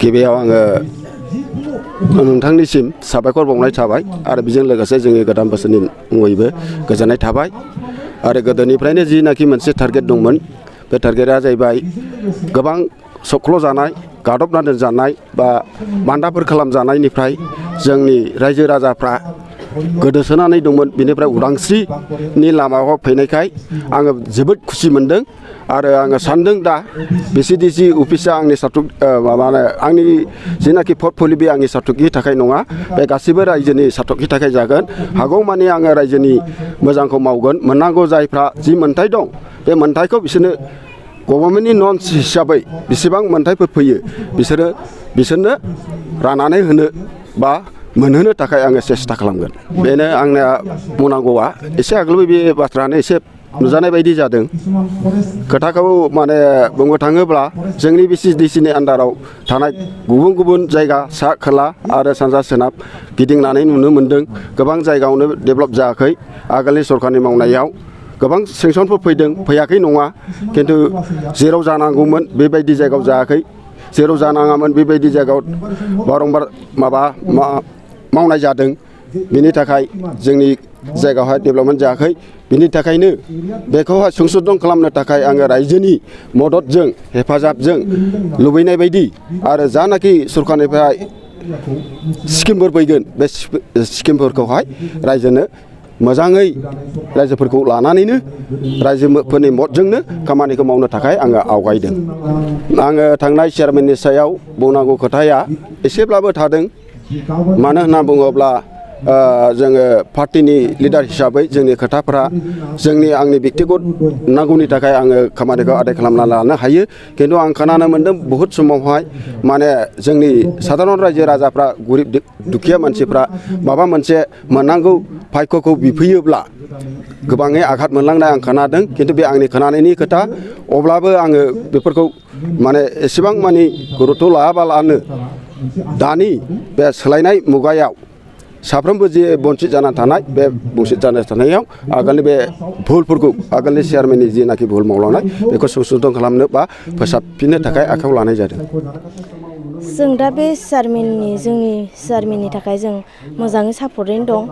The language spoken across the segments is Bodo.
गिबियाव आङो नोंथांनिसिम साबायखर बावनाय थाबाय आरो बेजों लोगोसे जोंनि गोदान बोसोरनि मुङैबो गोजोननाय थाबाय आरो गोदोनिफ्रायनो जिनाखि मोनसे टारगेट दंमोन बे टारगेटआ जाहैबाय गोबां सख्ल' जानाय गादबना दोनजानाय बा बान्दाफोर खालामजानायनिफ्राय जोंनि रायजो राजाफ्रा गोदोसोनानै दंमोन बेनिफ्राय उदांस्रिनि लामायाव फैनायखाय आङो जोबोद खुसि मोनदों आरो आङो सानदों दा VCDC अफिसा आंनि आंनि जिनाखि पर्टफलिय बे आंनि सार्थकनि थाखाय नङा बे गासैबो रायजोनि सार्थकनि थाखाय जागोन हागौमानि आङो रायजोनि मोजांखौ मावगोन मोननांगौ जायफ्रा जि मोन्थाय दं बे मोन्थायखौ बिसोरनो गभर्नमेन्टनि नर्म्स हिसाबै बेसेबां मोन्थायफोर फैयो बिसोरनो राननानै होनो बा मोनहोनो थाखाय आङो सेस्था खालामगोन बेनो आंना बुंनांगौआ एसे आगोलबो बे बाथ्रायानो एसे नुजानाय बायदि जादों खोथाखौ माने बुंनो थाङोब्ला जोंनि VCDCनि आन्दाराव थानाय गुबुन गुबुन जायगा सा खोला आरो सानजा सोनाब गिदिंनानै नुनो मोन्दों गोबां जायगायावनो डेभेलप जायाखै आगोलनि सरखारनि मावनायाव गोबां सेंसनफोर फैयाखै नङा खिन्थु जेराव जानांगौमोन बेबायदि जायगायाव जायाखै जेराव जानाङामोन बेबायदि जायगायाव बारंबार मावनाय जादों बेनि थाखाय जोंनि जायगायावहाय डेभेलपमेन्ट जायाखै बिनि थाखायनो बेखौहाय संशोधन खालामनो थाखाय आङो रायजोनि मददजों हेफाजाबजों लुबैनाय बायदि आरो जानाखि सरखारनिफ्राय स्किमफोर फैगोन बे स्किमफोरखौहाय रायजोनो मोजाङै रायजोफोरखौ लानानैनो रायजोफोरनि मददजोंनो खामानिखौ मावनो थाखाय आङो आवगायदों आङो थांनाय चेयारमेननि सायाव बुंनांगौ खोथाया एसेब्लाबो थादों मानो होनना बुङोब्ला जोङो पार्टिनि लिडार हिसाबै जोंनि खोथाफ्रा आंनि बेक्तिगत नांगौनि थाखाय आङो खामानिखौ आदाय खालामना लानो हायो खिन्थु आं खोनानो मोन्दों बहुद समावहाय माने जोंनि साधारन रायजो राजाफ्रा गरिब दुखिया मानसिफ्रा माबा मोनसे मोननांगौ भाग्यखौ बिफैयोब्ला गोबाङै आघात मोनलांनाय आं खोनादों खिन्थु बे आंनि खोनानायनि खोथा अब्लाबो आङो बेफोरखौ माने एसेबां मानि गुरुत्व लायाबालानो दानि बे सोलायनाय मुगायाव साफ्रोमबो जे बन्सित जाना थानाय बे बन्सित जाना थानायाव आगोलनि बे भुलफोरखौ आगोलनि चेयारमेननि जिनाखि भुल मावलांनाय बेखौ संशोधन खालामनो बा फोसाबफिननो थाखाय आखायाव लानाय जादों जों दा बे जोंनि चेयारमेननि थाखाय जों मोजाङै सापर्टैनो दं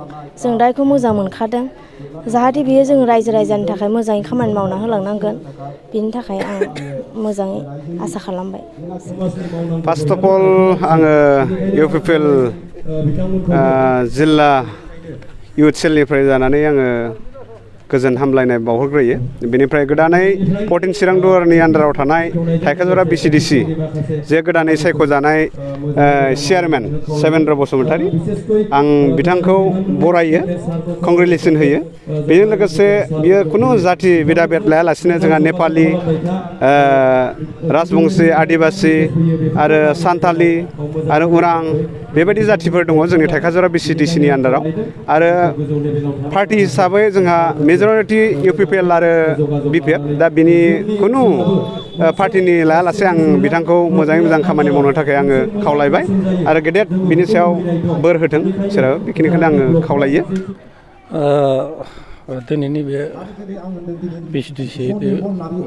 जों दा बेखौ मोजां मोनखादों जाहाथे बियो जों रायजो राजानि थाखाय मोजाङै खामानि मावना होलांनांगोन बिनि थाखाय आं मोजाङै आसा खालामबाय फार्स्ट अफ अल आङो UPPL जिल्ला इउथ सेलनिफ्राय जानानै आङो गोजोन हामलायनाय बावहरग्रोयो बेनिफ्राय गोदानै 14 चिरां दुवारनि आन्दाराव थानाय थाइकाजरा VCDC जे गोदानै सायख'जानाय चेयारमेन सेबेन्द्र बसुमतारी आं बिथांखौ बरायो कंग्रेचुलेसन होयो बेजों लोगोसे बियो खुनु जाथि बिदा भेद लायालासिनो जोंहा नेपालि राजबंसि आदिबासि आरो सान्थालि आरो उरां बेबायदि जाथिफोर दङ जोंनि थाइकाजरा VCDCनि आन्दाराव आरो पार्टि हिसाबै जोंहा मेजरिटी UPPL आरो BPF दा बिनि खुनु पार्टिनि लायालासे आं बिथांखौ मोजाङै मोजां खामानि मावनो थाखाय आङो खावलायबाय आरो गेदेर बिनि सायाव बोर होथों जेराव बेखिनिखौनो आङो खावलायो दिनैनि बे VCDC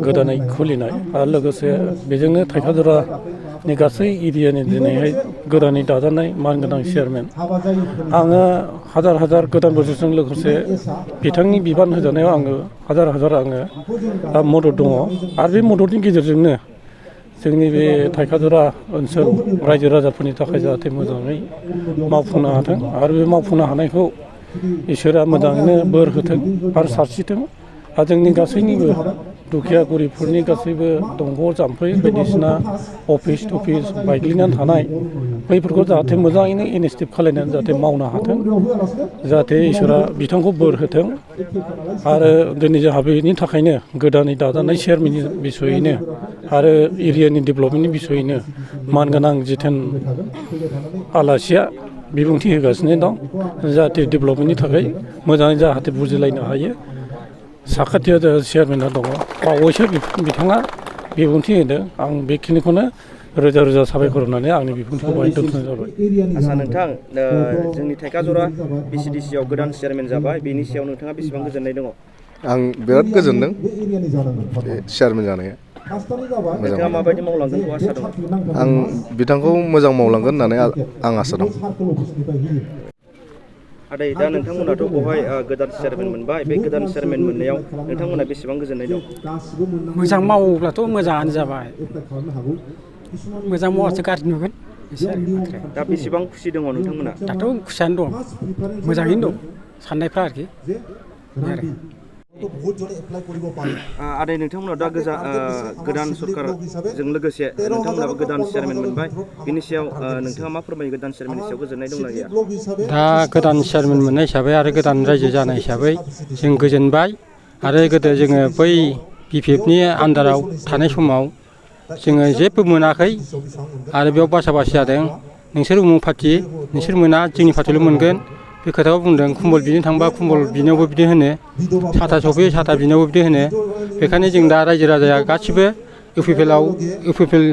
गोदानै खुलिनाय आरो लोगोसे बेजोंनो थाइकाजरानि गासै एरियानि दिनैहाय गोदानै दाजानाय मानगोनां चेयारमेन आङो हाजार गोदान बोसोरजों लोगोसे बिथांनि बिबान होजानायाव आङो हाजार आङो मदद दङ आरो बे मददनि गेजेरजोंनो जोंनि बे थाइकाजरा ओनसोल रायजो राजाफोरनि थाखाय जाहाथे मोजाङै मावफुंनो हाथों आरो बे मावफुंनो हानायखौ इसोरा मोजाङैनो बोर होथों आरो सारस्रिथों आरो जोंनि गासैनिबो दुखिया गरिबफोरनि गासैबो दंग' जाम्फै बायदिसिना अफिस टफिस बायग्लिनानै थानाय बैफोरखौ जाहाथे मोजाङैनो इनिसियेटिभ खालायनानै जाहाथे मावनो हाथों जाहाथे इसोरा बिथांखौ बोर होथों आरो दिनै जोंहा बेनि थाखायनो गोदानै दाजानाय चेयारमेननि बिसयैनो आरो एरियानि डेभेलपमेन्टनि बिसयैनो मानगोनां जिथेन आलासिया बिबुंथि होगासिनो दं जाहाथे डेभेलपमेन्टनि थाखाय मोजाङै जाहाथे बुजिलायनो हायो साखाथियाव चेयारमेना दङ बावैसो बिथाङा बिबुंथि होदों आं बेखिनिखौनो रोजा साबायखर होनानै आंनि बिबुंथिखौ बाहाय दोनथ'नाय जाबाय आसा नोंथां जोंनि थाइकाजरा VCDCआव गोदान चेयारमेन जाबाय बेनि सायाव नोंथाङा बेसेबां गोजोननाय दङ आं बिराद गोजोनदों चेयारमेन जानाया नोंथाङा माबायदि मावलांगोनखौ आसा दं? आं बिथांखौ मोजां मावलांगोन होननानै आं आसा दं। आदै दा नोंथांमोनाथ' बेवहाय गोदान चेयारमेन मोनबाय, बे गोदान चेयारमेन मोननायाव नोंथांमोना बेसेबां गोजोननाय दं? मोजां मावोब्लाथ' मोजाङानो जाबाय, मोजां मावासो गाज्रि नुगोन। दा बेसेबां खुसि दङ नोंथांमोना? दाथ' खुसियानो दं, मोजाङैनो दं साननायफ्रा आरोखि। आदै नोंथांमोना दा गोदान सरकारजों लोगोसे नोंथांमोनाबो गोदान चेयारमेन मोनबाय, बिनि सायाव नोंथाङा मा फोरमायो? गोदान चेयारमेननि सायाव गोजोननाय दंना गैया? दा गोदान चेयारमेन मोननाय हिसाबै आरो गोदान रायजो जानाय हिसाबै जों गोजोनबाय। आरो गोदो जोङो बै BPFनि आन्दाराव थानाय समाव जोङो जेबो मोनाखै आरो बेयाव बासा बासि जादों। नोंसोर उमुक पार्टि, नोंसोर मोना, जोंनि पार्टिल' मोनगोन, बे खोथाखौ बुंदों। कम्बल बिनो थांबा कम्बल बिनायावबो बिदि होनो, साथा सफैयो साथा बिनायावबो बिदि होनो। बेखायनो जों दा रायजो राजाया गासिबो UPPL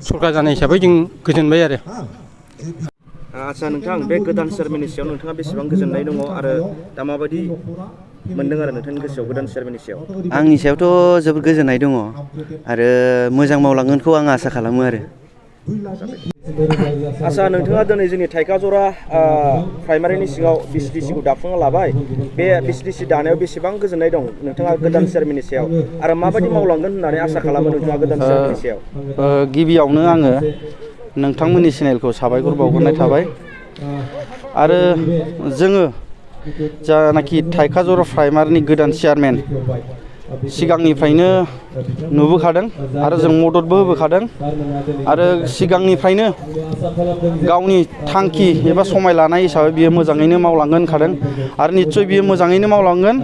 सरकार जानाय हिसाबै जों गोजोनबाय आरो। आदसा नोंथां, बे गोदान चेयारमेननि सायाव नोंथाङा बेसेबां गोजोननाय दङ आरो दा माबायदि मोनदों आरो नोंथांनि गोसोआव गोदान चेयारमेननि सायाव? आंनि सायावथ' जोबोद गोजोननाय दङ आरो मोजां मावलांगोनखौ आं आसा खालामो आरो। आदसा नोंथाङा दिनै जोंनि थाइकाजरा प्राइमारिनि सिङाव VCDC खौ दाफुंना लाबाय। बे VCDC दानायाव बेसेबां गोजोननाय दं नोंथाङा गोदान चेयारमेननि सायाव, आरो माबायदि मावलांगोन होननानै आसा खालामो नोंथाङा गोदान चेयारमेननि सायाव? गिबियावनो आङो नोंथांमोननि चेनेलखौ साबायखर बावहरनाय थाबाय। आरो जोङो जानाखि थाइकाजरा प्राइमारिनि गोदान चेयारमेन सिगांनिफ्रायनो नुबोखादों आरो जों मददबो होबोखादों आरो सिगांनिफ्रायनो गावनि थांखि एबा समाय लानाय हिसाबै बियो मोजाङैनो मावलांगोन होनखादों आरो निस्सय बियो मोजाङैनो मावलांगोन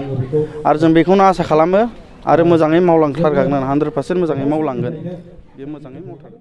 आरो जों बेखौनो आसा खालामो आरो मोजाङै मावलांथारगोन, 100% मोजाङै मावलांगोन, बियो मोजाङै मावथारगोन।